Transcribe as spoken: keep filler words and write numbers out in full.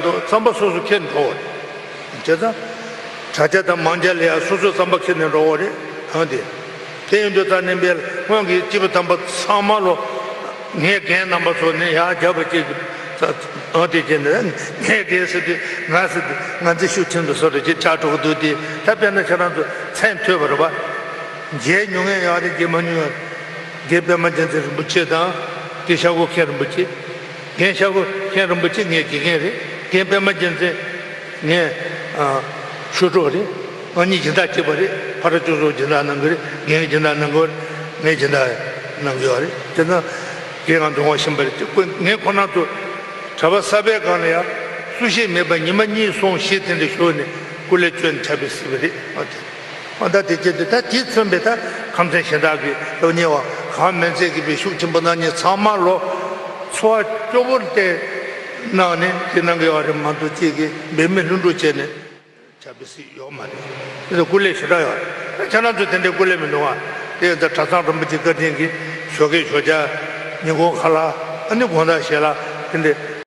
རྩམ་པ་སོ་སོ་ཁྱེར་འགྲོ་བ་རེད། བྱས་ཙང་། དྲ་རྒྱ་དང་མང་རྒྱ་ལ་ཡང་སོ་སོའི་རྩམ་པ་ཁྱེར་ནས་འགྲོ་བ་རེད་གང་དེ། དེ་ཡིན་དུས་ད་ནི་པའི་སྔོན་གྱི་སྐྱེས་བུ་དམ་པ་ཚང་མ་ལོ། ངའི་རྒན་རྣམ་པ་ཚོ་ནི་ཡང་རྒྱབ་པ་ཅིག་གི་ཨོ་དེ་བྱས་ནས་ངའི་རྒན་ཟེར་དུས་ང་ཟེར་དུས་ང་ཚོ་ཤུགས་ཆེན་པོ་བཟོ་འདྲ་ཅིག་ཆགས་འགྲོ་གི་འདུག་དེ། ད་དཔེར་ན་ཁྱེད་རང་ཚོ་མཚན་ཐོས་པ་རེད་པ། མཇལ་མྱོང་ངེས་ཡོད་རེད། མཇལ་མ་མྱོང་ཡོད་རེད། རྒན་པད་མ་རྒྱལ་མཚན་རིན་པོ་ཆེ་དང་། རྒན་ཤ་ཁུ་མཁན་རིན་པོ་ཆེ། རྒན་ཤ་ཁུ་མཁན་རིན་པོ་ཆེ་ངའི་དགེ་རྒན་རེད། རྒན་པད་མ་རྒྱལ་མཚན་ངའི་ཨ་ཞུ་གྲོགས་རེད། ང་གཉིས་སྦྱིན་བདག་གཅིག་པ་རེད། ཕ་ར་ཅོ་སོ་སྦྱིན་བདག་གནང་གི་རེད། རྒན་སྦྱིན་བདག་གནང་གི་རེད། ངས་སྦྱིན་བདག་གནང་གི་ཡོད་རེད། དེ་ན་རྒན་ང་འདུག་བ་ཤེས་པ་རེད། ངས་ཁོ་རང་ཚོ་གྲྭ་པ་གསར་པའི་སྒང་ལ་ཡང་སུ་ཞིག་མེད་པ་ཉི་མ་གཉིས་གསུམ་བཞི་དེ་འདྲ་ཞུགས་ནས་སྐུ་ལས་བསྐྱོན་ཆ་བེད་སྲིད་པ་རེད། ཨ་དེ། ཨ་ད་དེ་བྱས་ཏེ་ད་དེས་མཚོན་པའི་ད་ཁམས་ཚན་གཞན་དག་གི་སློབ་གཉེར་བ་གང་མིན་ཚད་ཀྱི་པའི་ཤུགས་ཆེན་པོ་གནང་མཁན་ཚང་མ་ལོ། འཚོ་བ་སྐྱོ་བོར་བལྟས་གནང་ནས་དེ་གནང་གི་ཡོད་རེད་མ་གཏོགས་གཅིག་གིས་འབད་མེད་ལྷུན་གྲུབ་བྱས་ནས་བྱ་བའི་སྲིད་ཡོད་མ་རེད། དེ་ཚོ་སྐུ་ལས་ཞེ་དྲག་ཡོད་རེད། ཁྱེད་རང་ཚོ་དེ་འདྲའི་སྐུ་ལས་མི་འདུག་ཨ། དེ་ཡང་ད་གྲྭ་ཚང་རིན་པོ་ཆེ་བཀའ་དྲིན་གྱིས་ཞོགས་ཀས་ཞོགས་ཇ་ཉིན་གུང་ཁ་ལག་ཨ་ནི་དགོང་དག་ཞལ་ལག་དེ་འདྲའི།